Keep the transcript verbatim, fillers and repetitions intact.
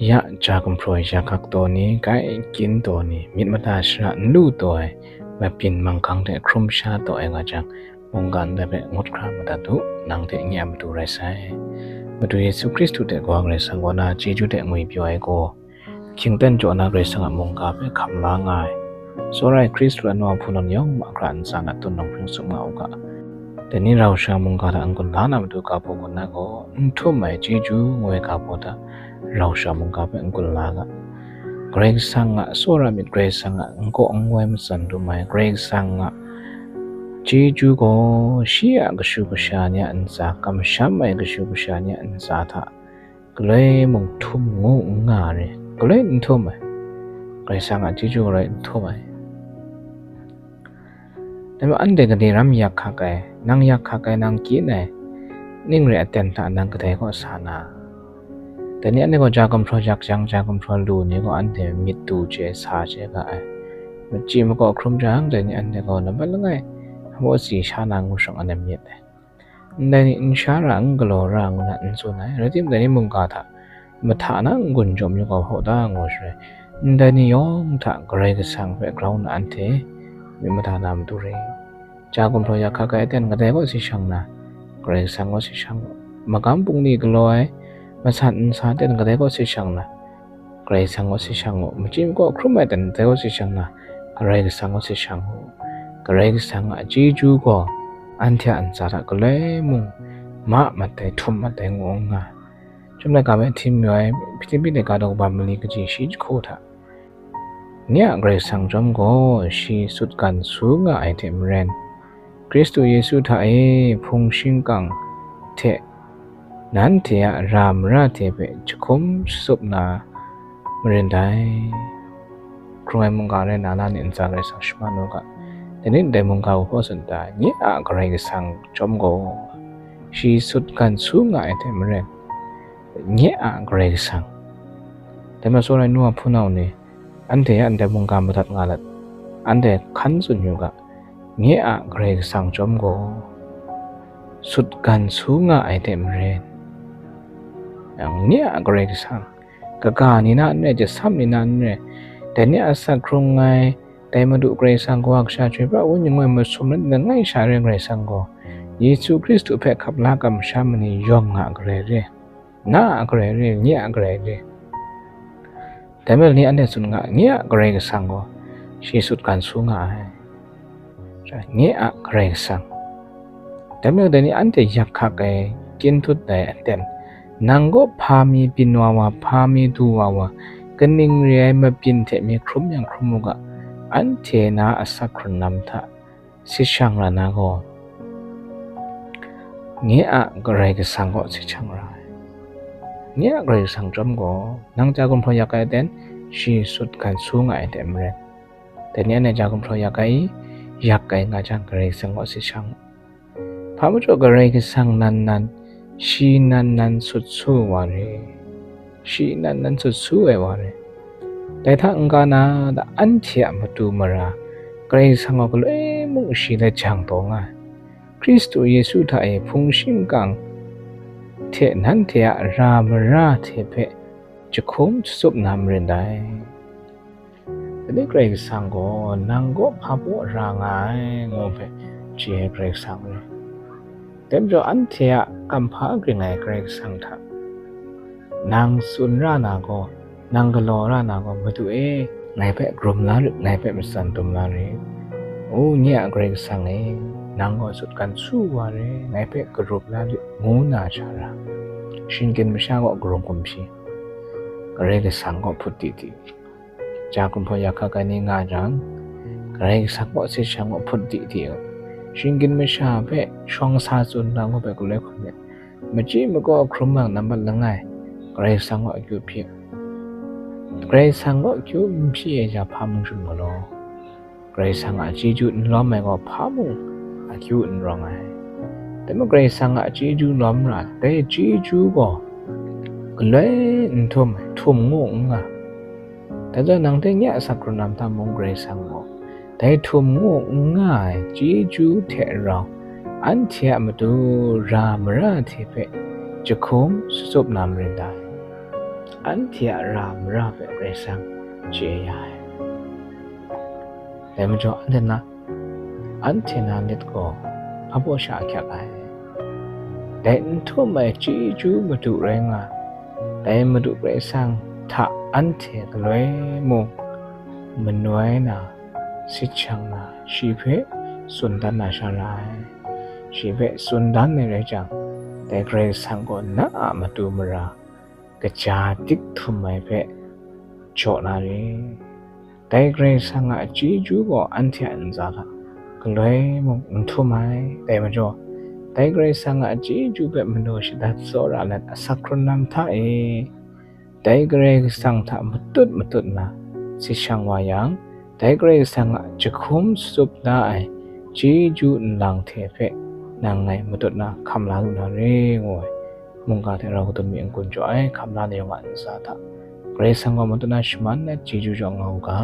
Ya ja gumhpraw ya hkak taw ni, grai kyin taw ni, myit mada shara n lu taw ai, mabyin manghkang hte hkrum sha taw ai nga jang, mungkan ndai hpe ngut hkra madat u, nang hte nye a matu rai sai. Madu Yesu Hkristu hte Kawa Karai Kasang kaw na chyeju hte ngwipyaw ai gaw, hkyingten jaw na Karai Kasang a mungga hpe hkam la nga ai, tsawra ai Hkristu a nu a hpunau ni yawng ma hkra ntsa na tun nang hpring tsup nga u ga. Dai ni rau sha mungga hta n-gun la na matu ga baw gun na gaw, n htum ai chyeju ngu ai ga baw hta rau sha mungga hpe n-gun la ga. Karai Kasang a tsawra myit, Karai Kasang a n-gaw n-goi matsan dum ai, Karai Kasang a chyeju gaw shi a kashu kasha ni a ntsa, kamsham ai kashu kasha ni a ntsa hta galoi mung htum ngu n nga re, galoi n htum ai, Karai Kasang a chyeju galoi n htum ai. Dai majaw anhte gade ram yak hkak ai, nang yak hkak ai, nang kyin ai, ning re aten hta nang kadai kaw sa na? Dai ni anhte gaw ja gumhpraw yak jang, ja gumhpraw lu ni gaw anhte myit du chye, sa chye ga ai. Machyi makaw hkrum jang, dai ni anhte gaw nambat langai, hpaw si sha na ngu shawng anhte myit ai. Ndai ni n sha ra, n galaw ra ngu na n tsun ai, rai timung, dai ni mungga hta mahta na n-gun jaw mayu ga hpaw ta ngu shaloi, ndai ni yawng hta Karai Kasang hpe grau nna anhte myit mada na matu re. Ja gumhpraw yak hkak ai aten kadai kaw si shang na? Karai Kasang kaw si shang u. Magam bungli galaw ai masat nsa aten kadai kaw si shang na? Karai Kasang kaw si shang u. Machyi makaw hkrum ai aten kadai kaw si shang na? Karai Kasang kaw si shang u. Karai Kasang a chyeju gaw anhte a ntsa hta galoi mung ma mat ai, htum mat ai ngu n nga. Chyum laika hpe htim yu ai, Hpilipi laika daw kaba mali kaji shi jahku hta, nye a Karai Kasang chyawm gaw shi sutgan su nga ai hte maren, Hkristu Yesu hta e hpung shingkang hte nanhte a ra mara hte hpe jahkum shatsup na marin dai. Hkrung ai mungga rai na, na ni ntsa Karai Kasang shaman u ga. Dai ni ndai mungga hpaw tsun ta, nye a Karai Kasang chyawm gaw shi sutgan su nga ai hte maren, nye a Karai Kasang. Dai majaw tsawra ai nu a hpunau ni, anhte a ndai mungga madat nga let, anhte hkan tsun yu ga, nye a Karai Kasang chyawm gaw sutgan su nga ai hte maren, yang nye a Karai Kasang, kaga ni na n rai, jasam ni na n rai, dai ni a asak hkrung ai, dai Madu Karai Kasang, Kawa Kasha, Chyoi Pra Wenyi ngu ai masum langai sha re Karai Kasang gaw, Yesu Hkristu hpe hkap la kamsham ai ni yawng a Karai re, na a Karai re, nye a Karai re. Dai majaw ni anhte tsun nga, nye a Karai Kasang gaw shi sutgan su nga ai. Nye a Karai Kasang. Dai majaw dai ni anhte yak hkak ai, kyin tut ai aten, nang kaw hpa mi byin wa wa, hpa mi du wa wa, kaning re ai mabyin hte mi hkrum yang hkrum u ga, anhte na a asak hkrun lam hta sit shang ra na gaw, nye a Karai Kasang kaw sit shang ra ai. Nye a Karai Kasang chyawm gaw, nang ja gumhpraw yak ai aten, shi sutgan su nga ai hte maren, dai ni anhte ja gumhpraw yak ai, yak ai nga jang, Karai Kasang kaw sit shang u. Hpa majaw Karai Kasang nan nan, shi nan nan sut su wa re, shi nan nan sut su ai wa re. Dai hta n-ga na, anhte a matu mara Karai Kasang gaw galoi mung shi let jang taw nga ai. Hkristu Yesu hta e hpung shingkang hte nanhte a ra mara hte hpe jahkum shatsup na marin dai. Dai ni Karai Kasang gaw nang kaw hpa baw ra nga ai ngu hpe chye ai Karai Kasang re. Dai majaw anhte a kamhpa ging ai Karai Kasang hta nang tsun ra na gaw, nang galaw ra na gaw, Madu e, ngai hpe karum la rit, ngai hpe matsan dum la rit. O nye a Karai Kasang e, nang gaw sutgan su wa re, ngai hpe karum la rit, ngu na sha ra, shinggyim masha kaw karum gumhpraw, Karai Kasang kaw hput di di. Ja gumhpraw yak hkak ai ni nga jang, Karai Kasang kaw sit shang u, hput di di u. Shinggyim masha hpe shawng sa tsun na ngu hpe galoi hkrum myit. Machyi makaw hkrum yang nambat langai, Karai Kasang kaw akyu hpyi. Karai Kasang kaw akyu n hpyi ai ja hpa mung shum galaw, Karai Kasang a chyeju n lawm ai gaw hpa mung akyu n rawng ai. Dai majaw Karai Kasang a chyeju lawm ra, dai chyeju gaw galoi n htum ai, htum ngu n nga. Dai zawn nang hte nye a asak hkrun lam hta mung Karai Kasang gaw dai htum ngu n nga ai chyeju hte rau, anhte a matu ra mara hte hpe jahkum shatsup na marin dai. anhte a ra mara hpe Karai Kasang chye ya ai. Dai majaw anhte na, anhte na myit gaw hpa baw sha ahkyak ai. Dai n htum ai chyeju Madu rai nga, dai Madu Karai Kasang hta anhte galoi mung manoi na, sit shang na, shi hpe tsun dan na sha ra ai. Shi hpe tsun dan ai rai jang, dai Karai Kasang gaw na a matu mara kaja dik htum ai hpe jaw na re. Dai Karai Kasang a chyeju gaw anhte a ntsa hta galoi mung n htum ai. Dai majaw, dai Karai Kasang a chyeju hpe manu shadat tsawra let asak hkrun lam hta e, dai Karai Kasang hta matut matut nna sit shang wa yang, dai Karai Kasang a jahkum tsup da ai chyeju nlang hte hpe nang ngai matut na hkam la lu na re, ngu ai mungga hte rau kadun mi n-gun jaw ai hkam la na yawng a ntsa hta, Karai Kasang gaw matut na shaman let chyeju jaw nga u ga.